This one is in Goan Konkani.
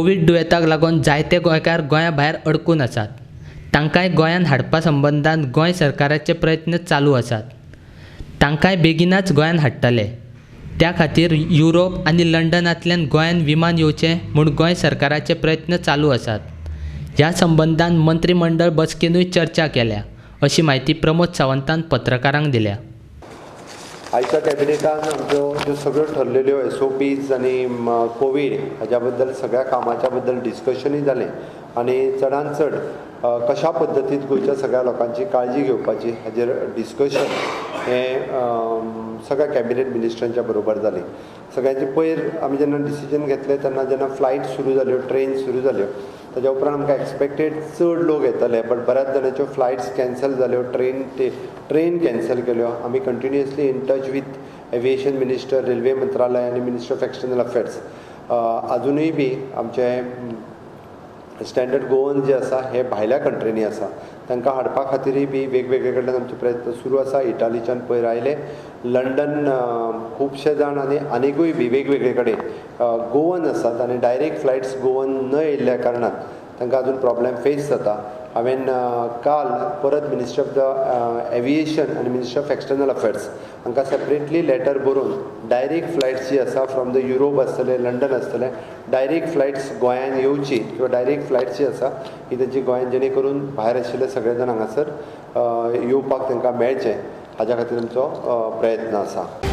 कोवीड दुयेंताक लागून जायते गोंयकार गोंया भायर अडकून आसात. तांकांय गोंयांत हाडपा संबंदान गोंय सरकाराचे प्रयत्न चालू आसात. तांकांय बेगिनाच गोंयांत हाडटले. त्या खातीर युरोप आनी लंडनांतल्यान गोंयांत विमान येवचें म्हूण गोंय सरकाराचे प्रयत्न चालू आसात. ह्या संबंदान मंत्रीमंडळ बसकेनूय चर्चा केल्या अशी म्हायती प्रमोद सावंतान पत्रकारांक दिल्या. आयच्या कॅबिनेटान आमच्यो ज्यो सगळ्यो ठरलेल्यो SOPs आनी कोवीड हाज्या बद्दल सगळ्या कामाच्या बद्दल डिस्कशनूय जालें आनी चडान चड कशा पद्दतीन गोंयच्या सगळ्या लोकांची काळजी घेवपाची हाजेर डिस्कशन हें सगळ्या कॅबिनेट मिनिस्टरांच्या बरोबर जालें. सगळ्यांचे पयर आमी जेन्ना डिसिजन घेतलें तेन्ना जेन्ना फ्लायट सुरू जाल्यो, ट्रेन सुरू जाल्यो, ताज्या उपरांत आमकां एक्सपेक्टेड चड लोक येतले, बट बऱ्याच जाणांच्यो फ्लायट्स कॅन्सल जाल्यो, ट्रेन कॅन्सल केल्यो. आमी continuously in touch with aviation minister, railway मंत्रालय आनी मिनिस्टर ऑफ एक्सटर्नल अफेर्स. आजुनूय बी आमचे स्टँडर्ड गोवन जे आसा हे भायल्या कंट्रींनी आसा, तांकां हाडपा खातीरूय बी वेगवेगळे कडल्यान आमचे प्रयत्न सुरू आसा. इटालीच्यान पयर आयले, लंडन खुबशे जाण आनी आनिकूय बी वेगवेगळे कडेन गोवन आसात आनी डायरेक्ट फ्लायट्स गोवन न येयल्ल्या कारणान तांकां अजून प्रॉब्लेम फेस जाता. हांवें काल परत मिनिस्टर ऑफ the aviation आनी मिनिस्टर ऑफ एक्सटर्नल अफेर्स हांकां सेपरेटली लेटर बरोवन डायरेक्ट फ्लायट्स जी आसा फ्रॉम the Europe आसतले, लंडन आसतले, डायरेक्ट फ्लायट्स गोंयांत येवची किंवा डायरेक्ट फ्लायट्स जी आसा ही तांची गोंयांत, जेणे करून भायर आशिल्ले सगळे जाण हांगासर येवपाक तांकां मेळचें, हाज्या खातीर आमचो प्रयत्न आसा.